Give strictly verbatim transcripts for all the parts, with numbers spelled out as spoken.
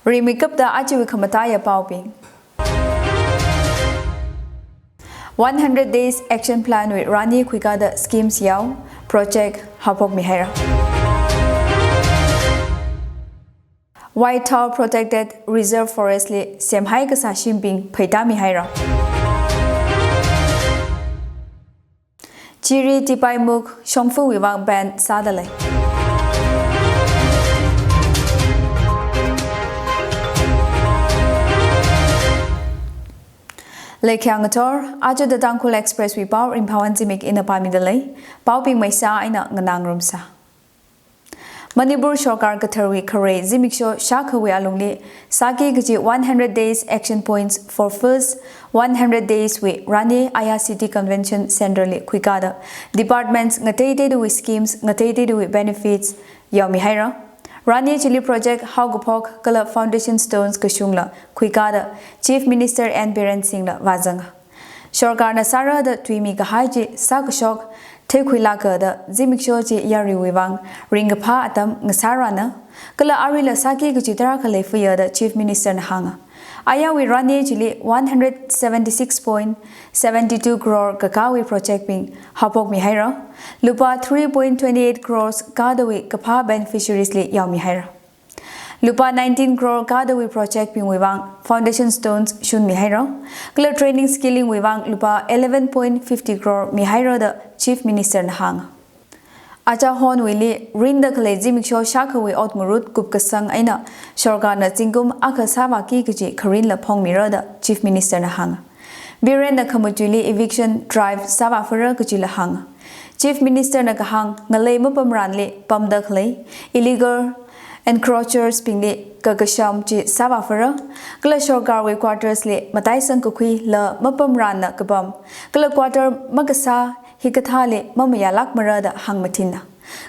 Rimeikapta ajawui khamataiya paobing. One hundred Days Action Plan wui rani khuikāda schemes yao, project haophokmihaira. White Tower Protected Reserve Forest li semhai kasā shimbing pheitāmihaira. Chiri tipaimuk shongfawui vang ban sādalei. Leikhyang ngathor, aja The Tangkhul Express wui pao Ringphāwon Zimik ina pāmidalei, paobing maisa ina nganā ngarumsa. Manipur sorkar katharwui kharei zimiksho shākhawui alungli sāki kaji one hundred Days Action Points for First one hundred Days wui rani Aya City Convention Center li khuikāda departments ngateiteidawui schemes ngateiteidawui benefits yaomihaira. Rani chili project haokaphok kala foundation stones kashungla khuikāda Chief Minister N Biren Singh la vāzanga. Sorkarna sārada tuimi kahai chi sākashok theikhuilāka da zimiksho chi yaruiwui vang ringkaphā atam ngasārana, kala aruila sāki kaji tarākha leifaya da Chief Minister na hānga. Ayawui rani chili one hundred seventy six point seven two crore kakāwui project bing haophokmihaira, lupā three point two eight crores kādawui kaphā beneficiaries li yaomihaira. Lupā nineteen crore kādawui project bingwui vang foundation stones shunmihaira, kala training skilling wui vang lupā eleven point fifty crore mihaira da Chief Minister na hānga. Aja honwuili rinda khalei zimiksho shākhawui ot ngarut kupkasang eina sorkarna zingkum akha sāvāki kaji kharinla phongmira da Chief Minister na hānga. Biren na khamuchuili eviction drive sāvāfara kajila hānga. Chief Minister na kahāng ngalei mapamranli pamda khalei illegal encroachers bingli kakasham chi sāvāfara, kala sorkarwui quarters li mataisang kakhuila mapamranna kapam, kala quarter makasā hikathāli mamayālākmara da hāngmathinna.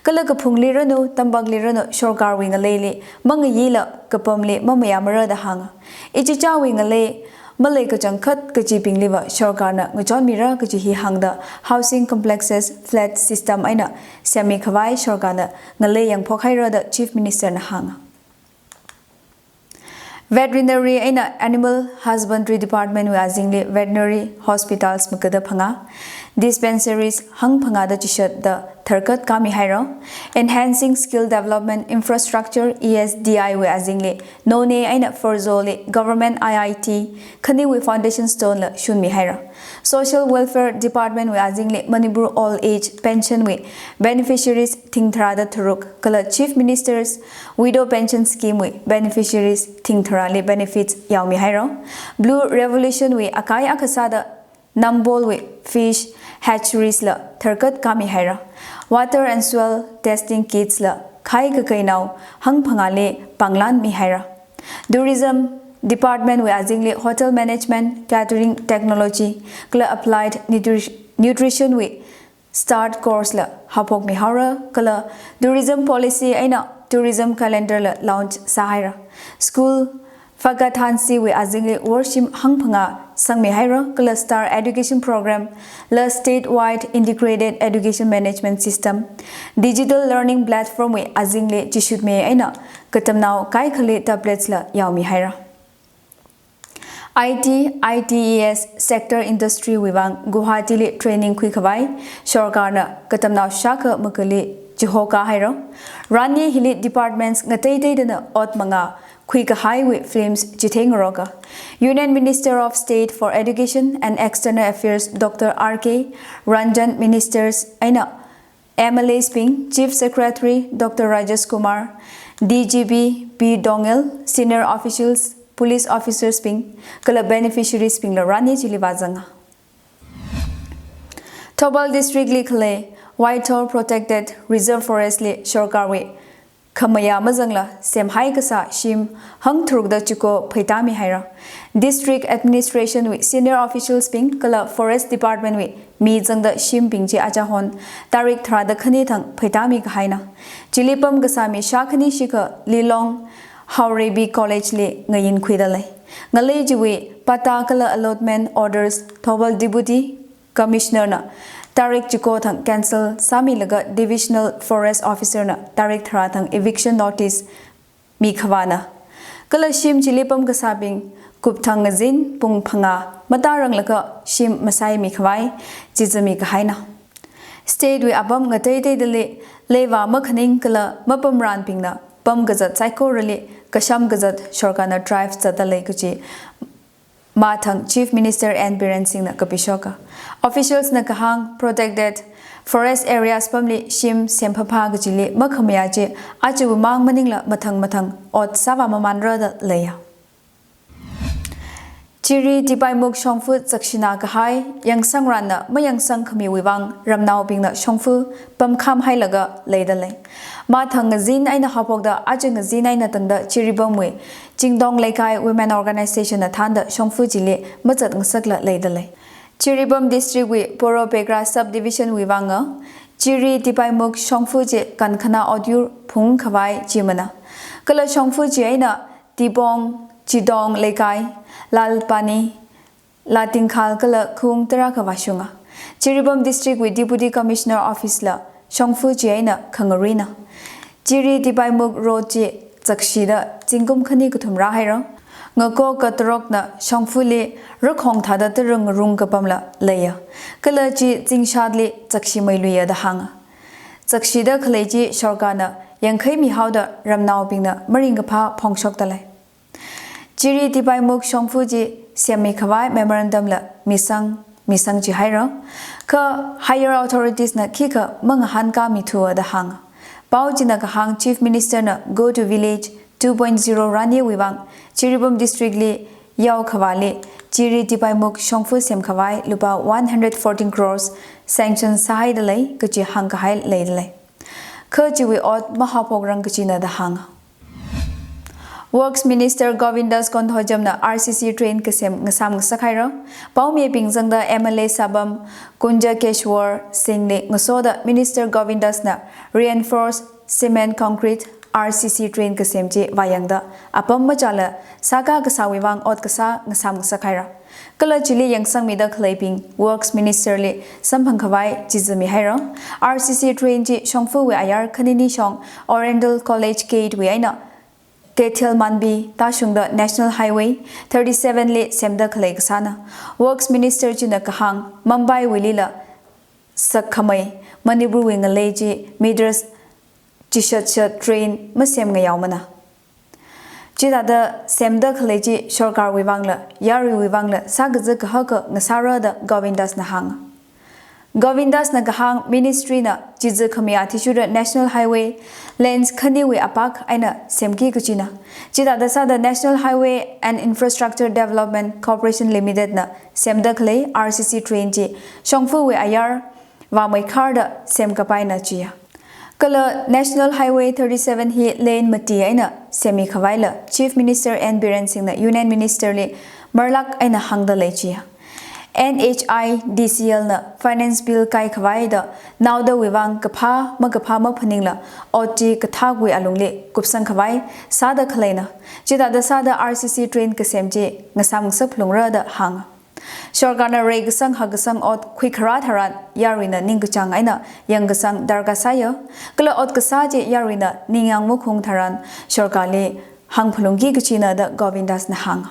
Kala kaphungli ranu, tampakli ranu, sorkarwui ngaleili mangayila kapamli mamayāmara da hānga. Ichichāwui ngalei malei kachangkhat kachibingliva sorkarna ngachonmira kaji hi hāngda housing complexes flat system eina semmi khavai sorkarna ngalei yangphokhaira da Chief Minister na hānga. Veterinary eina Animal Husbandry Department wui azingli veterinary hospitals makada phangā, dispensaries hangphangāda chishatda tharkat kāmihaira. Enhancing Skill Development Infrastructure, E S D I wui azingli Noney eina Pherzawl li Government I I T khaniwui foundation stone la shunmihaira. Social Welfare Department wui azingli Manipur Old Age Pension wui beneficiaries thingtharāda tharuk kala Chief Minister's Widow Pension Scheme wui beneficiaries thingtharāli benefits yaomihaira. Blue Revolution wui akai akha sāda Nambol wui fish hatcheries la tharkat kāmihaira. Water and soil testing kits la khai kakeinao hangphangāli panglanmihaira. Tourism Department wui azingli Hotel Management, Catering Technology kala Applied Nutri- Nutrition wui start course la haophokmihaora kala Tourism Policy eina Tourism Calendar la launch sāhaira. School Fakathansi wui azingli worshim hangphangā sangmihaira kala Star Education Program la Statewide Integrated Education Management System, Digital Learning Platform wui azingli chishutmi eina katamnao kaikhali tablets la yaomihaira. I T, I T E S sector industry wui vang Guwahati li training khuikhavai sorkarna katamnao shākha makali chihokāhaira. Rani hili departments ngateiteidana ot mangā khuikahaiwui films chitheingaroka. Union Minister of State for Education and External Affairs Doctor R K Ranjan, Ministers eina M L As bing, Chief Secretary Doctor Rajesh Kumar, D G P P Dongel, senior officials, police officers bing kala beneficiaries bingla rani chili vāzanga. Thoubal District li khalei White Tower Protected Reserve Forest li sorkarwui khamayā mazangla semhai kasā shim hangtharukda chiko pheitāmihaira. District Administration wui senior officials bing kala Forest Department wui mi zangda shimbing chi aja hon tarik tharāda khani thang pheitāmi kahaina. Chili pam kasā mi shākhani shikha Lilong Haorebi College li ngayinkhuidalei. Ngalei chiwui patta kala allotment orders Thoubal Deputy Commissioner na tarik chiko thang cancel sāmilaga Divisional Forest Officer na tarik tharā thang eviction notice mikhavāna. Kala shim chili pamkasābing kupthang ngazin pung phangā matāranglakha shim masaimi khavai chizami kahaina. State wui apam ngateiteidali leiva makhaning kala mapamranbingna pamkazat saikorali kasham kazat sorkarna drive zatdalei kaji mathang Chief Minister N Biren Singhna kapishoka. Officials na kahāng protected forest areas pamli shim semphapha kajili makhamayā chi aja wui mang maningla mathang mathang ot sāva mamanra da leiya. Chiri Tipaimukh shongfa zakshina kahai yangsangranna mayangsangkhamiwui vang ramnaobingna shongfa pamkhamhailaga leidalei. Mathang ngazin eina haophokda aja ngazin eina tangda Jiribamwui Chingdong Leikai Women Organization na thānda shongfa chili mazat ngasakla leidalei. Jiribam District wui Poro Pekra Subdivision wui vanga Chiri Tipaimukh shongfa chi kankhana otyur phungkhavai chimana. Kala shongfa chi eina Tipong, Chidong Leikai, Lalpani, Latingkhal kala khung tarākha vāshunga. Jiribam District wui Deputy Commissioner Office la shongfa chi eina khangarina. Chiri Tipaimukh road chi zakshida zingkum khani kathum rāhaira. Ngakok katarokna shongfali rakhong thāda tara ngarung kapamla leiya. Kala chi zingshatli zakshimeiluiya da hānga. Zakshida khalei chi sorkarna yangkhaimihaoda ramnaobingna maringkaphā phongshokdalei. Chiri Tipaimukh shongfa chi semmi khavai memorandum la misang, misang chihaira. Kha higher authorities na khikha mangahānkāmithua da hānga. Pao china kahāng Chief Minister na Go to Village two point zero rani wui vang Jiribam District li yaokhavāli Chiri Tipaimukh shongfa semkhavai lupā one hundred fourteen crores sanction sāhaidalei kaji hāngkahai leidalei. Kha chiwui ot mahaophokrang kajina da hānga. Works Minister Govindas Konthoujam na R C C train kasem ngasam ngasakhaira. Paomibing zangda M L A sāpam Kunjakeshwar Singh li ngasoda Minister Govindas na reinforced cement concrete R C C train kasem chi vāyangda apam machāla sākā kasāwui vang ot kasā ngasam ngasakhaira. Kala chili yangsangmida khaleibing Works Minister li samphangkhavai chizamihaira. R C C train chi shongfawui ayar khanini shong Oriental College Gate wui eina Keithelmanbi Manbi tāshungda National Highway thirty-seven li semda khalei kasāna. Works Minister china kahāng Mumbai wuilila sakkhamei Manipur wui ngalei chi meters chishat shat train masem ngayaomana. Chithāda semda khalei chi sorkarwui vangla, yaruiwui vangla sākazā kahaka ngasāra da Govindas na hānga. Govindas na kahāng ministry na chizā khami athishurda National Highway lanes khaniwui apak eina semki kachina. Chithāda sāda National Highway and Infrastructure Development Corporation Limited na semda khalei R C C train chi shongfawui ayar vāmeikharda semkapaina chiya. Kala National Highway thirty-seven hi lane mati eina semmi khavaila Chief Minister N Biren Singh na Union Minister li marlak eina hāngda lei chiya. N H I D C L na finance bill kai khavai da naodawui vang kaphā makaphā maphaningla ot chi kathākwui alungli kupsang khavai sāda khaleina. Chithāda sāda R C C train kasem chi ngasam ngasak phalungra da hānga. Sorkarna reikasang hakkasang ot khuikharā tharan yaruina ningkachāng eina yangkasang darkar sāya. Kala ot kasā chi yaruina ningyāng makhung tharan sorkarli hāngphalungki kachina da Govindas na hānga.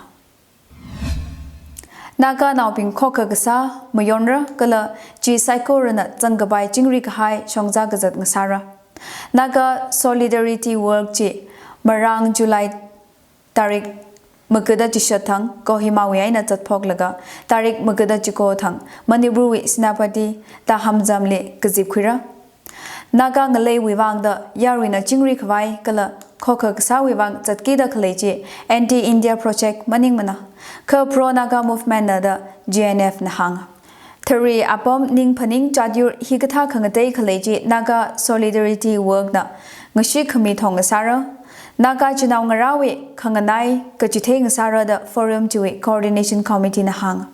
Naganaobing khokha kasā mayonra kala chi saikorana zangkapai chingri kahai shongza kazat ngasāra. Naga Solidarity Walk chi marāng July tarik magada chishat thang Kohimawui eina zatphoklaga tarik magada chiko thang Manipurwui Senapati Tahamzam li kazipkhuira. Naga ngaleiwui vangda yaruina chingri khavai kala khokha kasāwui vang zatkida khalei chi Anti India Project maningmana. Kha Pro Naga Movement na da G N F na hānga. Thari apam ningphaning chatyur hikathā khangatei khalei chi Naga Solidarity Walk na ngashi khami thong ngasāra. Naga chinao ngarāwui khanganai kachithei ngasāra da forum chiwui Coordination Committee na hānga.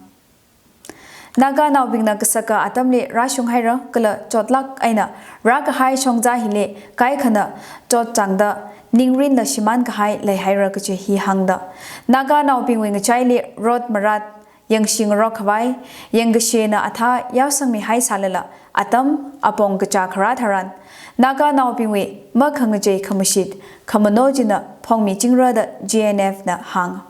Naganaobingna kasaka atamli rāshunghaira kala chotlak eina rākahai shongza hili kaikhana chotchāngda ningrinla shimān kahai leihaira kachi hi hāngda Naganaobingwui ngachaili rot marat yangshingarok khavai, yangkashena athā yaosangmihai sālala, atam apong kachā kharā tharan, Naganaobingwui makhangachei khamashit, khamano china phongmichingra da G N F na hānga.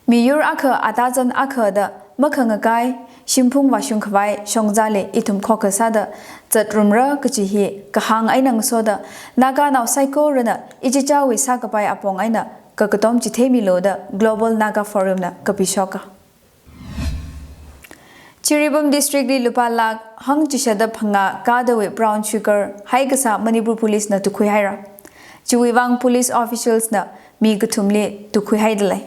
Miyur akha atazan akha da makhangakai, shimphung vāshung khavai shongzali ithum khokha sāda zatrumra kachi hi kahāng eina ngasoda, Naganao saikorana ichichāwui sākapai apong eina kakatom chitheimilu da Global Naga Forum na kapishoka. Jiribam District li lupā lakh hangchishatda phangā kadawui brown sugar haikasā Manipur Police na tukhuihaira. Chiwui vang police officials na mi kathumli tukhuihaidalei.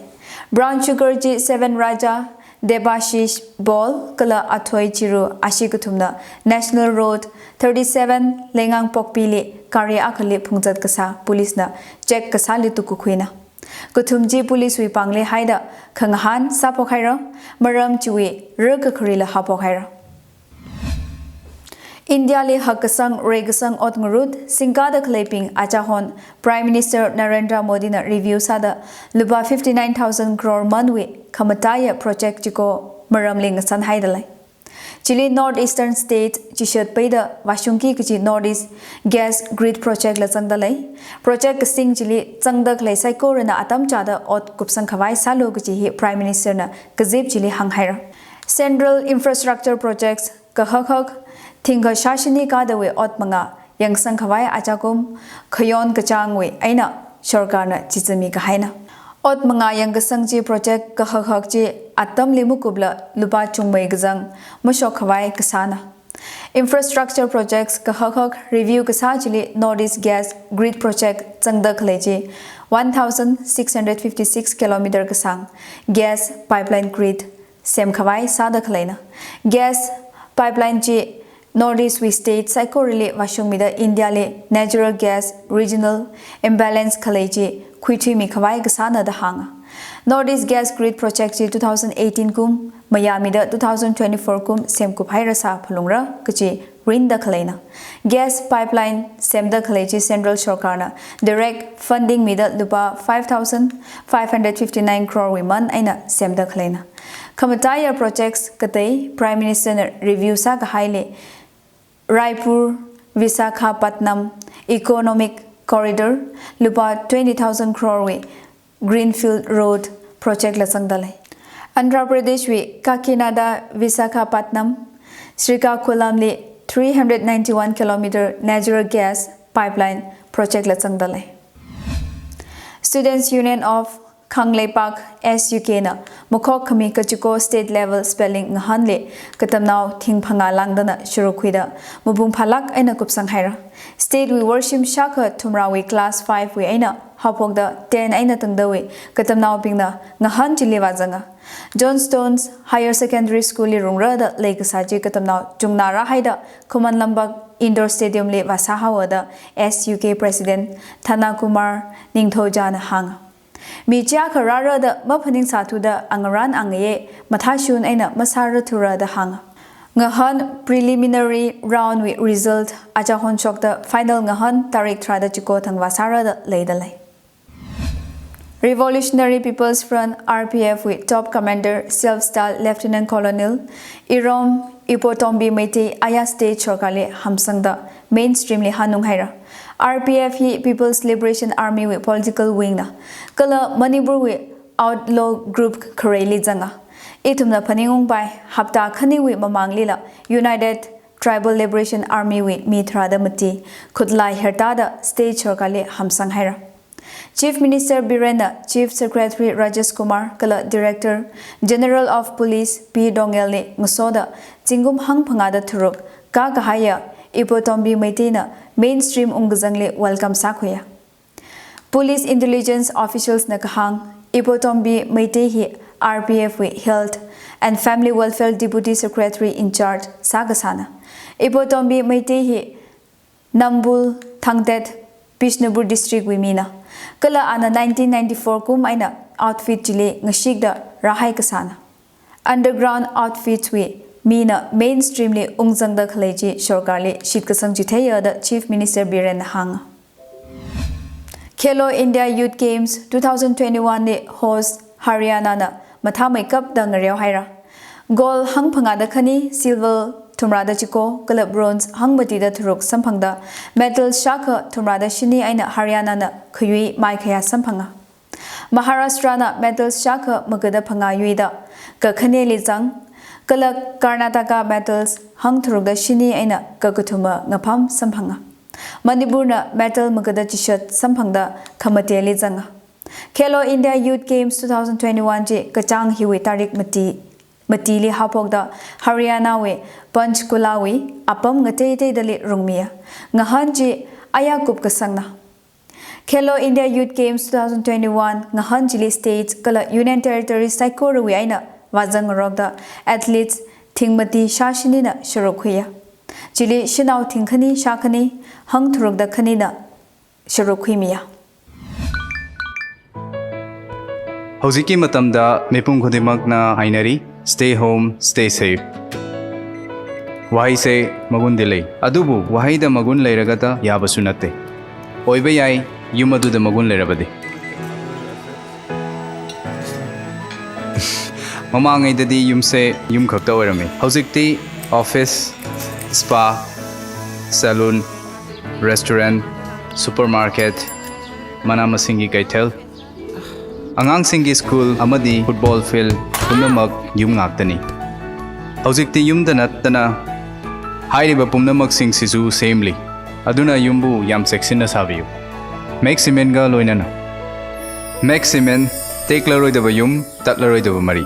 Brown sugar chi Seven Raja, Debashish Bol kala Athoi Chiru ashi kathumna National Road thirty-seven Leingangpokpi li gari akhali phungzat kasā police na check kasāli tukakhuina. Kathum chi police wui pāngli haida khangahān sāphokhaira, maram chiwui rikakharila haophokhaira. India li hakkasang reikasang ot ngarut singkada khaleibing achahon Prime Minister Narendra Modi na review sāda lupā fifty-nine thousand crore manwui khamataiya project chiko maramli ngasanhaidalei. Chili North Eastern State chishat peida vāshungki kachi North East Gas Grid Project la zangdalei. Project kasing chili zangda khalei saikorana atam chāda ot kupsang khavai sālu kachi hi Prime Minister na kazip chili hānghaira. Central Infrastructure Projects kahak hak thingkha shāshini kadawui ot mangā yangsang khavai achakum khayon kachāngwui eina sorkarna chizami kahaina. Ot mangā yangkasang chi project kahak hak chi atamli makupla lupā chungmei kazang mashok khavai kasāna. Infrastructure projects kahak hak review kasā chili North East Gas Grid Project zangda khalei chi one thousand six hundred fifty-six kilometer kasāng gas pipeline grid semkhavai sāda khaleina. Gas pipeline chi North East wui state saikorali vāshungmida India li natural gas regional imbalance khalei chi khuithuimi khavai kasāna da hānga. North East Gas Grid Project chi two thousand eighteen kum mayāmida two thousand twenty-four kum semkuphairasā phalungra kachi rinda khaleina. Gas pipeline semda khalei chi Central Sorkarna direct funding mida lupā five thousand five hundred fifty-nine crore wui man eina semda khaleina. Khamataiya projects katei Prime Minister na review sākahaili Raipur Visakhapatnam Economic Corridor lupā twenty thousand crore wui Greenfield Road project la zangdalei. Andhra Pradesh wui Kakinada Visakhapatnam Srikakulam li three hundred ninety-one kilometer natural gas pipeline project la zangdalei. Students Union of Kangleipak S U K na makhok khami kachiko state level spelling ngahānli katamnao thing phangā langdana shuruk khuida mapung phālāk eina kupsang haira. State wui worshim shākha thumrawui class five wui eina haophokda ten eina tangdawui katamnaobingna ngahān chili vāzanga. Johnstone's Higher Secondary School li rungra da leikasā chi katamnao chungnā rāhaida Khuman Lampak Indoor Stadium li vāsāhaowa da S U K President Thanakumar Ningthouja na hānga. Mi chiyākha rāra da maphaningsāthuda angarān angayei mathāshun eina masārathura da hānga. Ngahān preliminary round wui result achahon shokda final ngahān tarik tharāda chiko thang vāsāra da leidalei. Revolutionary People's Front R P F wui top commander self-styled Lieutenant Colonel Irom Ipotombi Meitei aya state sorkarli hamsangda mainstream li hanung haira. R P F hi People's Liberation Army wui political wing na. Kala Manipur wui outlaw group khareili zanga. Ithumna phaningungpai hapta khaniwui mamanglila United Tribal Liberation Army wui mi tharāda mati khutlai hertada state sorkarli hamsang haira. Chief Minister Biren na Chief Secretary Rajesh Kumar kala Director General of Police P Dongel li ngasoda zingkum hangphangāda tharuk kakahaiya Ipotombi Meitei na mainstream ungkazangli welcome sākhuiya. Police intelligence officials na kahāng, Ipotombi Meitei hi R P F wui Health and Family Welfare Deputy Secretary in charge sākasāna. Ipotombi Meitei hi Nambul, Thangtet, Bishnupur District wui mina. Kala ana nineteen ninety-four kum eina outfit chili ngashikda rāhai kasāna. Underground outfits wui mina mainstream li ungzangda khalei chi sorkarli shitkasang chitheiya da Chief Minister Biren na hānga. Khelo India Youth Games two thousand twenty-one li host Haryana na mathāmeikapda ngareo haira. Gold hangphangāda khani, silver thumrāda chiko, kala bronze hangmatida tharuk samphangda, medals shākha thumrāda shini eina Haryana na khayui maikhayā samphanga. Maharashtra na medals shākha magada phangā yuida kakhaneli zang, kala Karnataka medals hangtharukda shini eina kakathuma ngapham samphanga. Manipur na medal magada chishat samphangda khamateli zanga. Khelo India Youth Games two thousand twenty-one chi kachāng hiwui tarik mati, matili haophokda Haryana wui Panchkula wui apam ngateiteidali rungmiya. Ngahān chi aya kupkasangna. Khelo India Youth Games two thousand twenty-one ngahān chili states kala Union Territories saikorawui eina vāzangngarokda athletes thing mati shā shinina sharuk khuiya. Chili shanao thing khani shākhani, hangtharukda khanina sharuk khuimiya. Hꯧjikki matamda mipum khudingmakna hainari, stay home, stay safe. Wahaise magundi lei. Adubu wahaida magun leiragada yabasu natte. Oiba yai, yum aduda magun leirabadi. Mamangaidadi yumse yum khakta oirame. Hojikti office, spa, salon, restaurant, supermarket, mana masinggi kaithel, angangsinggi school amadi football field pumnamak yum ngaktani. Hojikti yumda nattana hairiba pumnamaksing sisu semli. Aduna yumbu yam cheksinna sābiyu. Maximin ga loinana. Maximin, teklaroidaba yum, tatlaroidaba mari.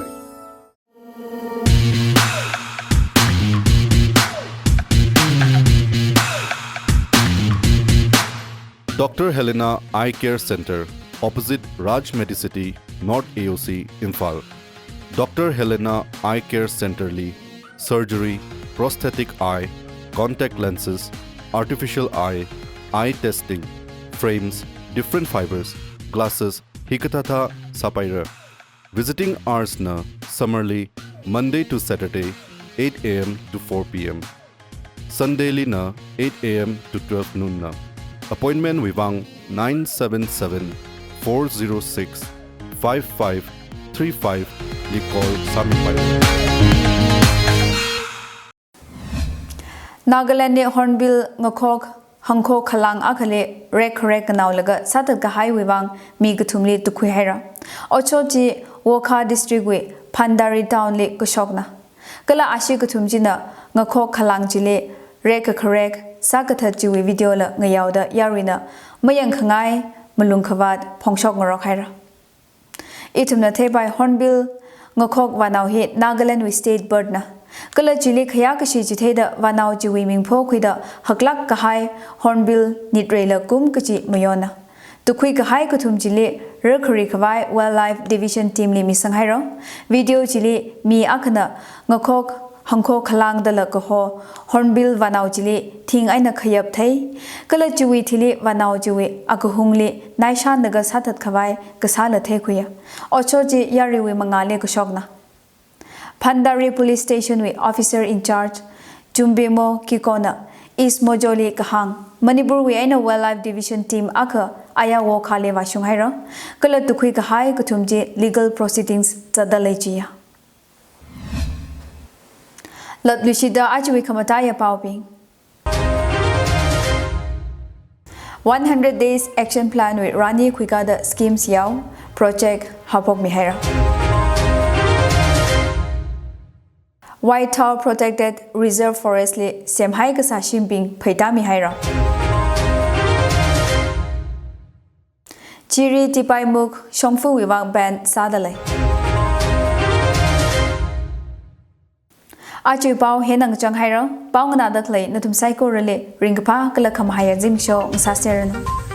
Doctor Helena Eye Care Center, opposite Raj Medicity, North A O C, Imphal. Doctor Helena Eye Care Center li surgery, prosthetic eye, contact lenses, artificial eye, eye testing, frames, different fibers, glasses, hikathāthā sāpaira. Visiting hours na summer li Monday to Saturday, eight A M to four P M. Sunday li na eight A M to twelve noon na. Appointment wui vang nine seven seven, four zero six, five five three five li call sāmipai. Nagaland li Hornbill ngakhok hangkho khalang akhali rek kharek kanaolaga sāthat kahaiwui vang mi kathumli tukhui haira. Otshot chi Wokha District wui Bhandari Town li kashokna. Kala ashi kathum china ngakhok khalang chili rek kakharek sākathat chiwui video la ngayaoda yaruina mayang khangai malung khavāt phongshok ngarok haira. Ithumna theipai Hornbill ngakhok vānao hi Nagaland wui state bird na. Kala chili khayā kashi chitheida vānao chiwui ming phokhuida haklāk kahai Hornbill nitreila kum kachi mayonna. Tukhui kahai kathum chili rarkhari khavai Wildlife Division team li misang haira. Video chili mi akhana ngakhok hangkho khalang dala kaho Hornbill vānao chili thing eina khayap thei. Kala chiwui thili vānao chiwui akahungli naishanlaga sāthat khavai kasāla theikhuiya. Otshot chi yaruiwui mangāli kashokna. Bhandari Police Station wui officer in charge Chumbemo Kikona East Mojo li kahāng, Manipur wui eina Wildlife Division team akha aya Wokha li vāshung haira. Kala tukhui kahai kathum chi legal proceedings zatda lei chiya. Latluishida ajawui khamataiya paobing. One hundred Days Action Plan wui rani khuikada schemes yao project haophokmi haira. Waithao Protected Reserve Forest li semhai kasā shimbing pheitami haira. Chiri Tipaimukh shongfawui vang ban sāda lei. Ajawui pao hina ngachang haira, pao nganāda khalei nathum saikorali ringkaphā kala khamahaiya zimiksho ngasāseranu.